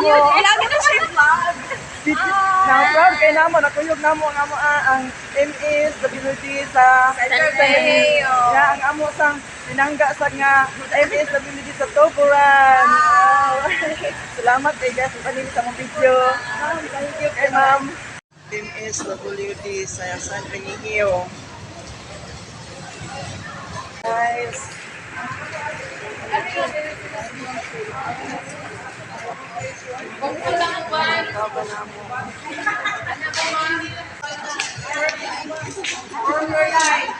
namo. Ilagi na siya yung vlog. Na proud kay namo, nakuyog namo ang amo ang MSWD sa San Remigio. Ya, ang amo sang pinangga sa nga MSWD sa Tuburan. Wow. Salamat kay guys sa panin sa mong video. Ma'am, thank you kay ma'am. MSWD sa San Remigio. Guys, Baba namo. For your life.